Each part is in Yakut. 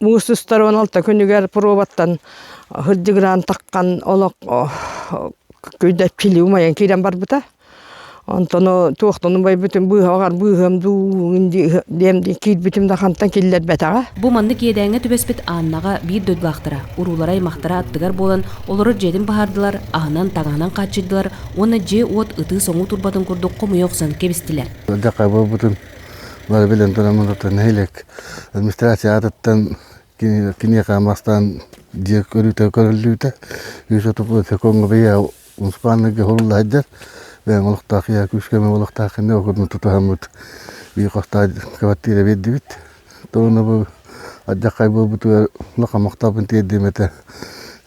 Муус устар 16 күнүгэр пробаттан сырдьыгыраан таххан олох күйдэпчилии умайан киирэн барбыта. Онтон туохтан умайбытын быыһаҕар быыһыам дуу диэм киирбитим да хантан киллэрбэтэҕэ. Бу маннык иэдээҥҥэ түбэспит Аннаҕа биир дойдулаахтара, уруулара-аймахтара аттыгар буолан, олорор дьиэтин баһаардылар, аһынан, таҥаһынан хааччыйдылар уонна дьиэ-уот ытыы-соҥуу турбатын курдук хомуйа охсон кэбистилэр. Дьахай буолбутун бары билэн тураммын оттон нэһилиэк администрация аатыттан киниэхэ бастаан дьиэ көрүүтэ көрүллүүтэ үс отут секундга бэйэ муспаанныга хурулла сылдьар бэйэҥ олохтоох ийэ күүскэ олохтоох кэннэ окурну тутуһаммыт биир хостоох квартира биэрдибит Тоҕуна бу алдьархай буолбутугар улахан махталбын тиэрдиэм этэ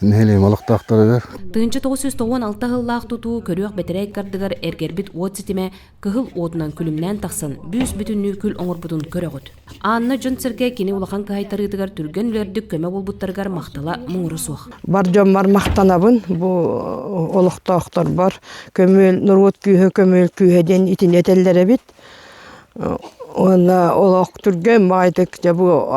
нэһилиэгим олохтоохторугар. 1996 сыллаах тутуу көрүөх бэтэрээ ыккардыгар эргэрбит уот ситимэ кыһыл уотунан күлүмнээн тахсан бүүс-бүтүннүү күл оҥорбутун көрөҕүт. Анна дьон-сэргэ кини улахан кыһайтарыытыгар түргэн үлэрдик көмө буолбуттарыгар махтала муҥура суох. Бар дьоммор махтанабын бу олохтоохторбор көмүөл норуот күүһэ көмүөл күүһэ диэн итини этэллэр эбит. Уонна олох түргэн баҕайытык дьэ бу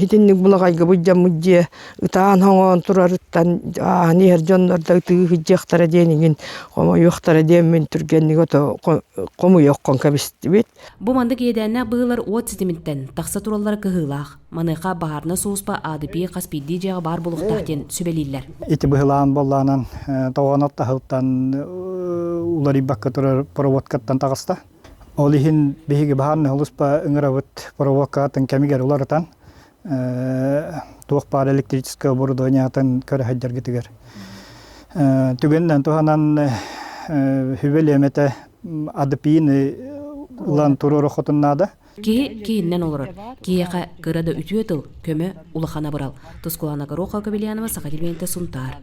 итинник булаҕайгыбыт дьоммут дьиэ ытаан-хоҥоон турарыттан ааһан иһэр дьоннор да ытыы сылдьыахтара диэн иҥин хомойуохтара диэммин түргэнник ото хомуйа оххон кэбистибит. Бу маннык иэдээннээх быһыылар уот ситимиттэн тахса тураллара кыһыылаах. Маныаха баһаарынай сулууспа АДП хас биирдии дьиэҕэ баар буолуохтаах диэн сүбэлииллэр. Ити быһылаан буоллаҕынан тоҕонот таһылтан уларыйбакка турар проводкаттан таҕыста. Ол иһин биһиги баһаарынай сулууспа ыҥырабыт проводкатын кэмигэр уларытан туох баар электрическэй оборудованиетын көрө сылдьаргытыгар. Түгэнинэн туһанан сүбэлиэм этэ АДПИ-ны ылан туруору хотун наада. Киһи киһиннэн олорор. Киһиэхэ кыра да үтүө тыл, көмө, улахан абырал. Тускулаана Горохова Кобельянова, Саха телевидениетэ Сунтаар.